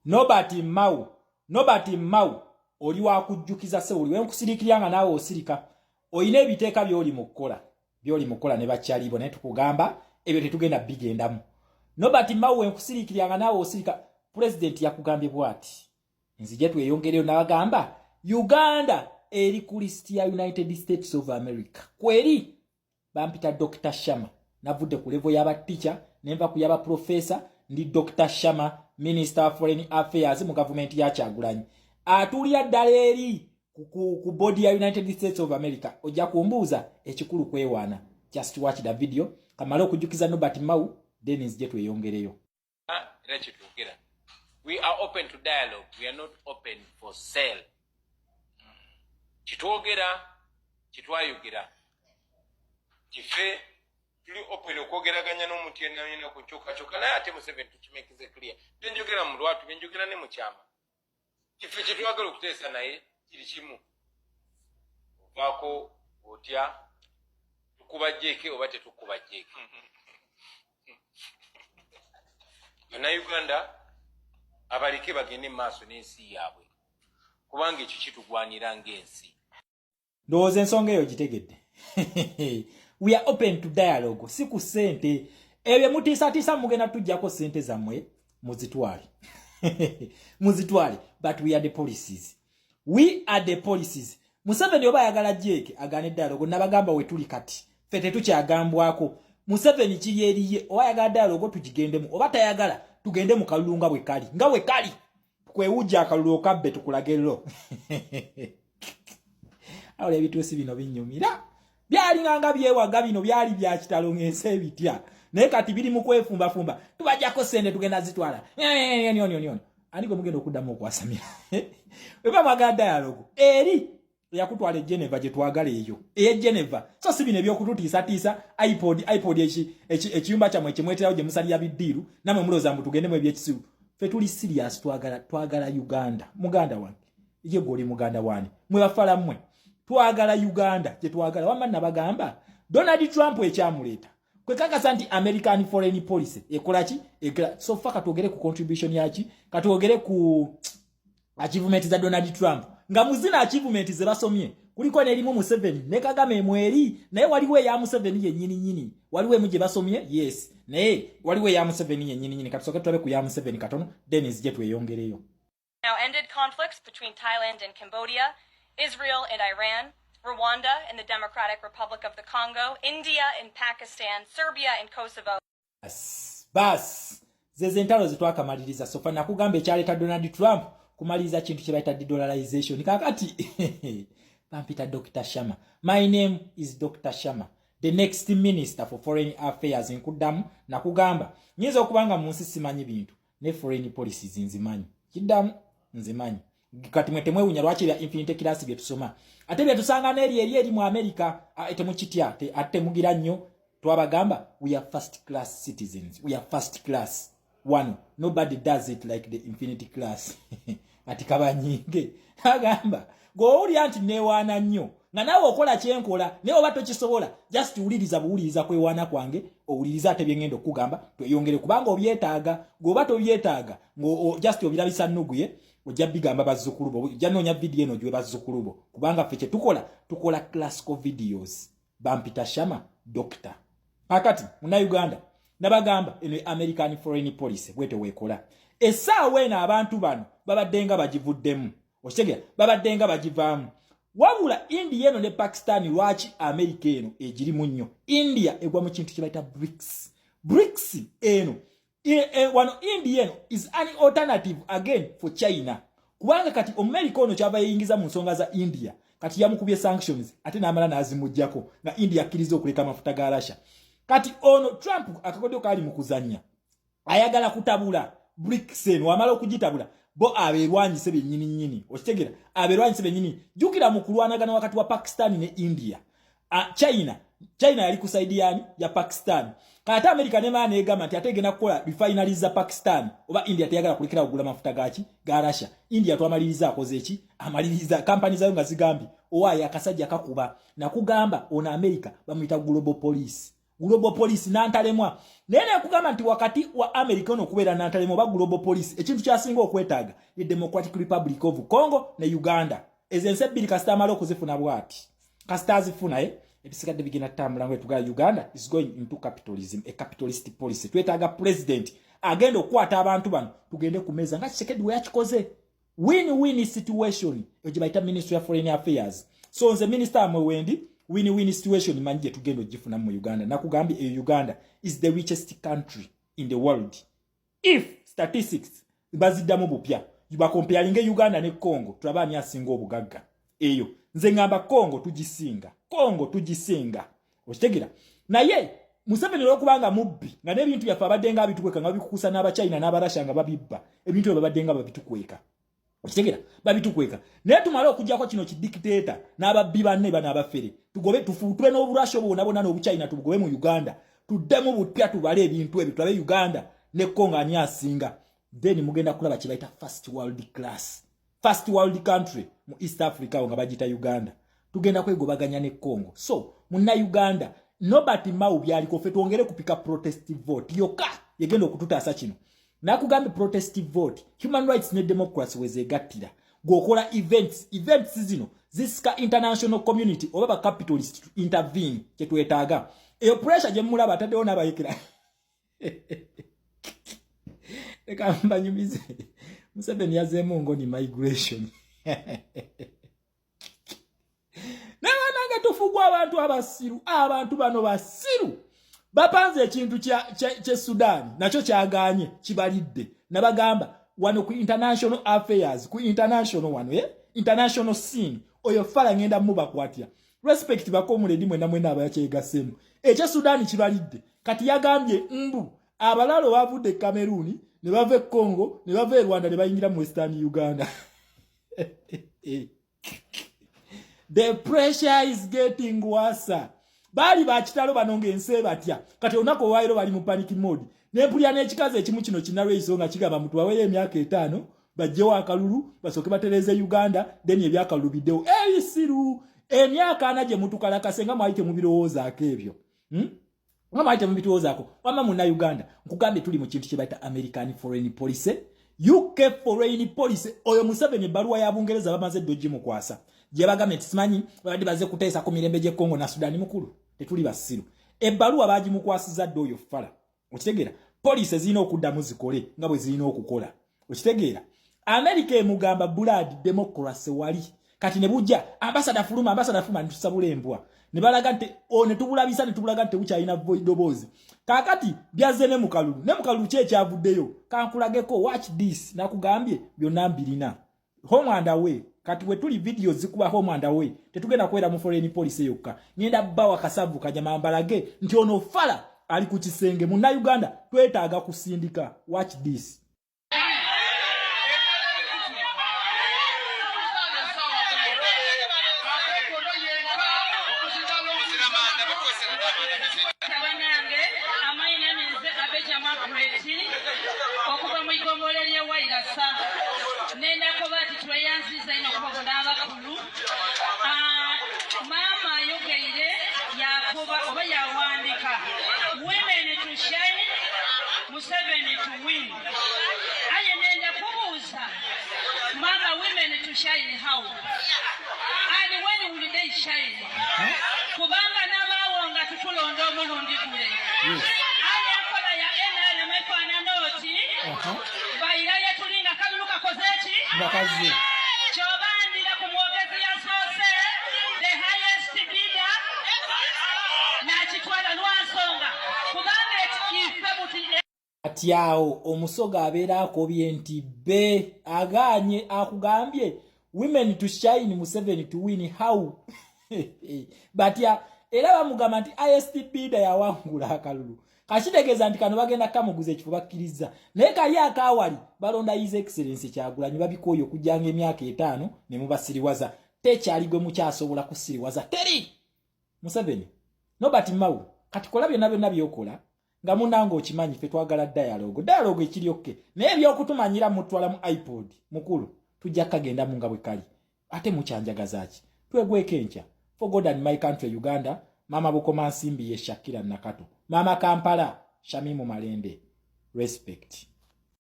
Nobert Mao, Nobert Mao, oli wakujjukiza ssebo, oli wenkusiriikirira nga naawe osirika. Olina ebiteeka by'oli mu kukola, by'oli mu kukola ne bakyalibo, naye tukugamba ebyo tetugenda bigendamu. Nobert Mao, wenkusiriikirira nga naawe osirika. Pulezidenti yakugambye bw'ati, nzije tweyongereyo. N'abagamba Uganda eri ku lisiti ya United States of America. Kweri bampita Dr Shama, navudde ku level y'aba teacher nenva ku yaba professor, ndi Dr Shama, Minister of Foreign Affairs mu gavumenti ya Kyagulanyi, atuulira ddala eri ku board ya United States of America. Ojja kumbuuza ekikulu kwewaana. Just watch the video, kamale okujjukiza Nobert Mao, then nzije tweyongereyo. Era kyetwogera, we are open to dialogue, we are not open for sale. Kitwogera, kitwayogera, kife tuli open okwogeraganya n'omuntu yenna yenna ku nkyukakyuka, naye ate Museveni tukimekize clear. Byenjogera mu lwatu, byenjogera ne mu kyama, kife kyetwagala okuteesa naye kiri kimu: ovaako otya, tukuba jeeke oba tetukuba jeeke? Bannayuganda abaleke bagende mu maaso n'ensi yaabwe, kubanga ekyo kitugwanira ng'ensi. Ndowooza ensonga eyo gitegedde. We are open to dialogue, si ku ssente. Ebyo mutiisatiisa, mugenda tujjako ssente zammwe, muzitwale, muzitwale, but we are the policies, we are the policies. Museveni oba ayagala jeeke, agaane dialogue. Nabagamba we tuli kati ffe tetukyagambwako. Museveni kiri eriye, oba ayagala dialogue tugigendemu, oba tayagala tugende mu kalulu nga bwe kali, nga bwe kali kwewujja akalulu okabbe tukulagerero. Awula ebituusi bino binyumira, byalinganga byewaga, bino byali bya kitalo ng'ensi ebitya, naye kati biri mu kwefumbafumba. Tubajjako sente, tugenda zitwala nyonyonyonyo. Ani gwe mugenda okuddamu okwasamira? Weba mwagala dialogue, eri eyakutwala e Geneva gye twagala, eyo eye Geneva, so si bino ebyokututiisatiisa. iPod, iPod, ekiyumba kyammwe kyemweterawo gye musalira biddiiru, namwe mulowooza mbu tugendemu ebyekisiru. Ffe tuli serious, twagala, twagala Uganda. Muganda wange, ye gwe oli muganda wani? Mwe bafala mmwe, twagala Uganda gye twagala. Wamma nabagamba Donald Trump ekyamuleeta kwekakasa nti American foreign policy ekola ki, ekola. So fa katwogere ku contribution yaki, katwogere ku achievement za Donald Trump. Nga muzina achievement ze basomye kuliko n'erimu Museveni ne Kagame mweri, naye waliwo eya Museveni yennyini nyini, waliwo emu gye basomye, yes, naye waliwo eya Museveni yennyini nyini. Katusooke tulabe ku ya Museveni katono, then nzije tweyongereyo. Now ended conflicts between Thailand and Cambodia, Israel and Iran, Rwanda and the Democratic Republic of the Congo, India and Pakistan, Serbia and Kosovo. Bas, bas zeze entalo zetwakamaliriza so far. Nakugamba ekyaleeta Donald Trump kumaliriza kintu kye bayita dedollarization. Kakati bampita Dr Shama, my name is Dr Shama, the next Minister for Foreign Affairs. Nkuddamu, nakugamba nyinza okuba nga mu nsi simanyi bintu, ne foreign policies nzimanyi, kiddamu nzimanyi. Kati mwe temwewunya lwaki ebya infinite class bye tusoma ate bye tusanga n'eri eri eri mu America temukitya, ate temugira nnyo. Twabagamba we are first class citizens, we are first class one, nobody does it like the infinity class. Ati kabanyinge agamba gweowulira nti neewaana nnyo nga naawe okola kyenkola, naye oba tokisobola, just wuliriza buwuliriza kwewaana kwange, owuliriza ate byengenda okukugamba, tweyongere, kubanga obyetaaga. Gweoba tobyetaaga, just obirabisa nnuguye, ojja bigamba bazzukulu bo, ojja noonya vidiyo eno ogiwe bazzukulu bo, kubanga ffe kyetukola tukola classical videos. Bampita Shama Doctor. Kakati Munnayuganda, nabagamba eno American foreign policy bwete weekola. Essaawa eno abantu bano babadde nga bagivuddemu, okitegera, babadde nga bagivaamu. Wabula India eno ne Pakistan, lwaki America eno egirimu nnyo? India egwa mu kintu kye bayita BRICS. BRICS eno wano India eno is an alternative again for China, kubanga kati Omumerika ono kyava yeyingiza mu nsonga za India, kati yamukubye sanctions ate n'amala n'azimugjako nga India akkiriza okuleka amafuta ga Russia. Kati ono Trump akakodyo kaali mu kuzannya, ayagala kutabula BRICS eno. Wamala okugitabula, bo abeerwanyise bennyini nnyini, okitegera, abeerwanyise bennyini. Jjukira mu kulwanagana wakati wa Pakistan ne India, China yali ku side yani ya Pakistan. Kati America ne maana egamba nti ate egenda kukola refineries za Pakistan, oba India teyagala kulekera kugula mafuta gaki ga Russia. India twamaliriza akoze eki, amaliriza kampani zayo nga zigambye owaayo akasajja kakuba. Nakugamba ono America bamuyita global police. Global police nantalemwa. Naye nekugamba nti wakati wa America ono okubeera nantalemwa oba global police, ekintu kyasinga okwetaaga ye Democratic Republic of Congo ne Uganda. Ezo ensi ebbiri kasita amala okuzifuna bwati, kasita azifuna ebisigadde bigenda tutambula nga tugala. Uganda is going into capitalism, a capitalist policy. Twetaaga president agenda okukwata abantu bano tugende ku meza nga Tshisekedi we yakikoze, win-win situation eyo gye bayita Ministry of Foreign Affairs. So nze minister amwe wendi win-win situation manyi gye tugenda ogifuna mu Uganda. Nakugambye eyo Uganda is the richest country in the world. If statistics baziddamu bupya, bakompeyalinge Uganda ne Congo, tulabe ani asinga obugagga. Eyo nze ŋŋamba Congo tugisinga, Congo tugisinga, okitegera? Naye Museveni olwokubanga mubbi nga n'ebintu byaffe abadde nga abitukweka, nga babikukusa n'Abachina n'Abarasha nga babibba ebintu ebyo, babadde nga babitukweka, okitegera? Babitukweka. Naye tumale okugyako kino kidikiteeta n'ababbi banne bano abafere, tugobe tufuutule n'Oburasha obwo bwona bwona n'Obuchina, tubugobe mu Uganda, tuddemu bupya tubale ebintu ebyo, tulabe Uganda ne Congo ani asinga. Then mugenda kulaba kye bayita first world class, first world country mu East Africa awo nga bagiyita Uganda. Tugenda kwegobaganya ne Congo. So Munnauganda, Nobert Mao byaliko, ffe twongere kupika protest vote yokka yegenda okututaasa. Kino nakugambye, protest vote, human rights ne democracy wezegattira. Gwokola events, events zino zisika international community oba ba capitalist to intervene. Kyetwetaaga eyo pressure gye mulaba ataddewo n'abayekera. Leka mbanyumize, Museveni yazeemu ngoni migration. Naye banange, tufugwa abantu abasiru. Abantu bano basiru, bapanze ekintu kye Sudan nakyo kyaganye kibalidde. Nabagamba wano ku international affairs, ku international wano, eh? International scene, oyo fala ngenda mubakwatira. Respect bakomuledi mwena mwena abayakyegasemu. Ekye Sudan kibalidde. Kati yagambye mbu abalalo bavudde e Cameroon ne bava e Congo ne bava e Rwanda ne bayingira mu Western Uganda. The pressure is getting worse. Baali bakitalo bano ng'ensi ebatya. Kati olunaku olwaleero bali mu panic mode. Nempulira n'ekikazi ekimu kino kinalweyiso nga kigamba mutubaweyo emyaka 5 bajjewo akalulu basooke batereeze Uganda, then ebyakalulu biddewo. Ebisiru, emyaka 40 gye mutukalakase nga mwali temubirowoozaako ebyo, Nga mwali temubirowoozaako. Wamma Munnayuganda, nkugambye tuli mu kintu kye bayita American foreign policy, UK foreign policy. Oyo Museveni ebbaluwa ya Bungereza bamaze dda ogimukwasa gye bagambye nti simanyi babadde baze kuteesa ku mirembe gy'e Congo na Sudan. Mukulu, tetuli basiru, ebbaluwa bagimukwasiza dda oyo fala, okitegeera? Poliisi ezirina okuddamu zikole nga bwe zirina okukola, okitegeera? Amerika emugamba blood democracy wali. Kati ne bujja ambasada fuluma, ambasada fuluma, netusabula embwa ne balaga nti o ne tubulabisa ne tubulaga nti tebukyalina ddoboozi. Kaakati byazze ne mukalulu, ne mukalulu ki ekyavuddeyo kankulageko. Watch this. Nakugambye byonna mbirina home and away. Kati we tuli video zikuba home and away, tetugenda kubeera mu foreign policy yokka. Ngenda bbawa kasavu kajama mbalage nti ono fala ali ku kisenge. Munnayuganda, twetaaga kusindika. Watch this. Banange, amayina ninze Abeja Margaret okuva mu igombolola ly'e Wairasa. Nendakoba ati tweyanziza ino okubabona abakulu. Maama ayogeire yakoba oba yawandika women to shine, Museveni to win. Aye nenda kubuuza maama, women to shine how and when will they shine? Kubanga nabaawo nga tutulonda omulundi gule, aye enkola ya NRM efaanana oti bayirayo tuli nga kalulu kakoze ki? Nga kazze. Kyobandira ku mwogezi yasoose, the highest bidder n'akitwala lwa nsonga kubanga ife buti. Kati awo Omusoga abeera akobye nti be agaanye. Akugambye women to shine, Museveni to win how? Batya era bamugamba nti highest bidder yawangula akalulu. Kakitegeeza nti kano bagenda kamuguza ekifo, bakkiriza. Naye kali akawali balonda His Excellence Kyagulanyi, babikooye okujjanga emyaka 5 ne mubasiriwaza. Tekyali gwe mukyasobola kusiriwaza, teri Museveni. Nobert Mao, kati kola byonna byonna byokola nga munange okimanyi ffe twagala dialogue, dialogue ekiri okay, naye ebyokutumanyira mutwala mu iPod mukulu tujja kagendamu nga bwe kali. Ate mukyanjagaza ki? Twegweko enkya. For God and my country Uganda. Maama Bukomansimbi ye Shakira Nakato. Maama Kampala Shamimu Malende. Respect.